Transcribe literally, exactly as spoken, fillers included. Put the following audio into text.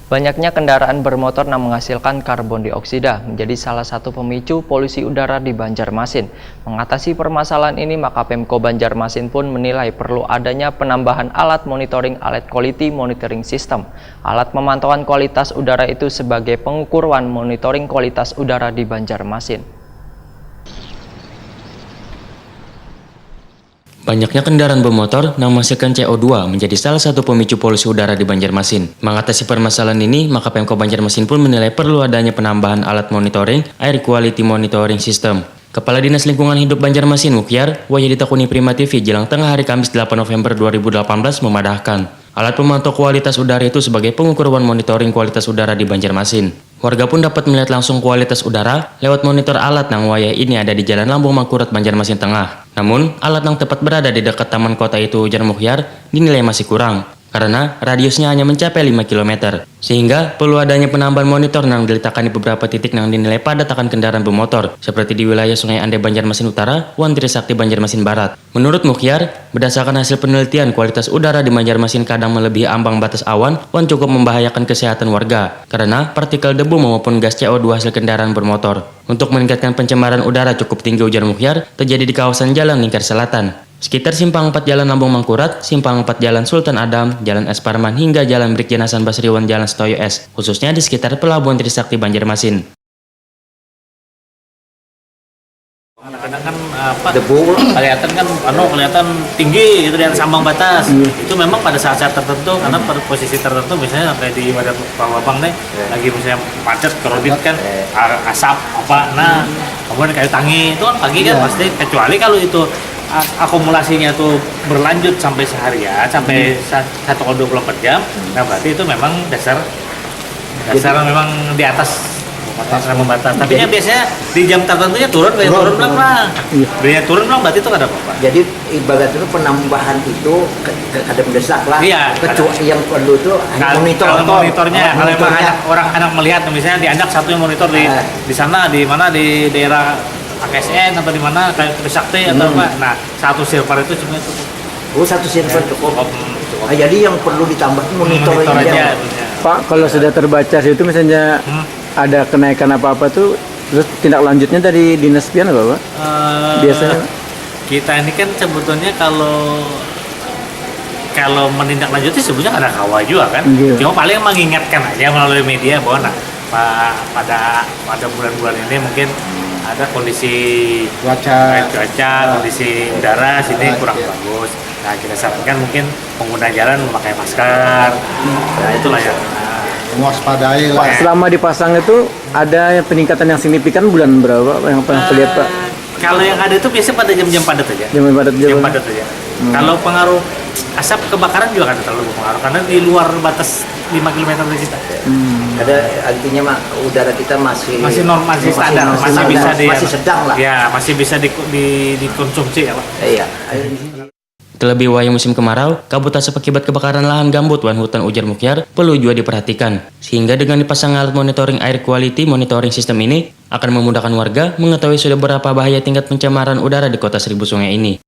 Banyaknya kendaraan bermotor yang menghasilkan karbon dioksida menjadi salah satu pemicu polusi udara di Banjarmasin. Mengatasi permasalahan ini, maka Pemko Banjarmasin pun menilai perlu adanya penambahan alat monitoring, alat quality monitoring system. Alat pemantauan kualitas udara itu sebagai pengukuran monitoring kualitas udara di Banjarmasin. Banyaknya kendaraan bermotor nang menghasilkan C O dua menjadi salah satu pemicu polusi udara di Banjarmasin. Mengatasi permasalahan ini, maka Pemkot Banjarmasin pun menilai perlu adanya penambahan alat monitoring, air quality monitoring system. Kepala Dinas Lingkungan Hidup Banjarmasin, Mukhtar, wayah ditakuni Prima T V jelang tengah hari Kamis delapan November dua ribu delapan belas memadahkan, alat pemantau kualitas udara itu sebagai pengukuran monitoring kualitas udara di Banjarmasin. Warga pun dapat melihat langsung kualitas udara lewat monitor alat nang wayah ini ada di Jalan Lambung Mangkurat, Banjarmasin Tengah. Namun, alat nang tepat berada di dekat taman kota itu, ujar Mukhtar, dinilai masih kurang karena radiusnya hanya mencapai lima kilometer. Sehingga, perlu adanya penambahan monitor nang diletakkan di beberapa titik nang dinilai padat akan kendaraan bermotor, seperti di wilayah Sungai Andai, Banjarmasin Utara, wan Trisakti, Banjarmasin Barat. Menurut Mukhtar, berdasarkan hasil penelitian, kualitas udara di Banjarmasin kadang melebihi ambang batas awan wan cukup membahayakan kesehatan warga karena partikel debu maupun gas C O dua hasil kendaraan bermotor. Untuk meningkatkan pencemaran udara cukup tinggi, ujar Mukhtar, terjadi di kawasan Jalan Lingkar Selatan, sekitar Simpang empat Jalan Lambung Mangkurat, Simpang empat Jalan Sultan Adam, Jalan S Parman hingga Jalan Brigjen Hasan Basri wan Jalan Setoyo S, khususnya di sekitar Pelabuhan Trisakti, Banjarmasin. Kadang-kadang kan apa debu kelihatan kan anu kelihatan tinggi gitu di atas ambang batas. Itu memang pada saat-saat tertentu karena pada posisi tertentu misalnya sampai di wadah Palembang nih lagi misalnya macet krodit kan a- asap apa nah kemudian kayu tangi itu kan pagi kan pasti kecuali kalau itu a- akumulasinya tuh berlanjut sampai seharian sampai sa- satu kali dua puluh empat jam nah berarti itu memang dasar dasar memang di atas batas ambang batas tapi kan biasanya di jam tertentunya turun kayak turun bilang lah biasanya turun bilang berarti itu nggak ada apa-apa Jadi ibarat itu penambahan itu ke- ke- kada mendesak lah. Iya, Kecuali yang perlu itu hanya Kalau- monitor. Kalau monitornya, kalau emang Monitornya. anak orang anak melihat misalnya di anak satu yang monitor di Ah. di sana di mana di daerah A K S N atau di mana kayak Trisakti atau apa. Nah, satu server itu cuma itu. Oh satu server cukup. Cukup, hmm, cukup. Ah, jadi yang perlu ditambah itu monitor Monitor ini aja. aja. Iya. Pak, kalau sudah terbaca itu misalnya Hmm. ada kenaikan apa-apa tuh, terus tindak lanjutnya dari dinas pian apa, Pak? Eh, Biasanya? Kita ini kan sebetulnya kalau kalau menindaklanjuti sebetulnya ada kawa juga kan. Iya. Cuma paling mengingatkan aja melalui media bahwa nah pa- pada pada bulan-bulan ini mungkin ada kondisi Cuaca. cuaca, kondisi udara sini kurang bagus. Nah kita sarankan mungkin pengguna jalan memakai masker. Nah itulah ya. Nah, Mewaspadai Pak, lah. Selama dipasang itu ada peningkatan yang signifikan bulan berapa, Pak, yang pernah terlihat, Pak? Eh, Kalau yang ada itu biasanya pada jam-jam padat aja. Jam padat aja, Jam Pak? padat aja. Kalau pengaruh asap kebakaran juga kada terlalu berpengaruh karena di luar batas lima kilometer dari kita. Ada artinya mah udara kita masih Masih normal, masih standar, masih standar, bisa di masih sedang lah. Ya, masih bisa di, di, dikonsumsi ya, Pak. Iya. Terlebih wayah musim kemarau, kabut asap akibat kebakaran lahan gambut wan hutan, ujar Mukhtar, perlu juga diperhatikan. Sehingga dengan dipasang alat monitoring air quality monitoring system ini akan memudahkan warga mengetahui sudah berapa bahaya tingkat pencemaran udara di kota Seribu Sungai ini.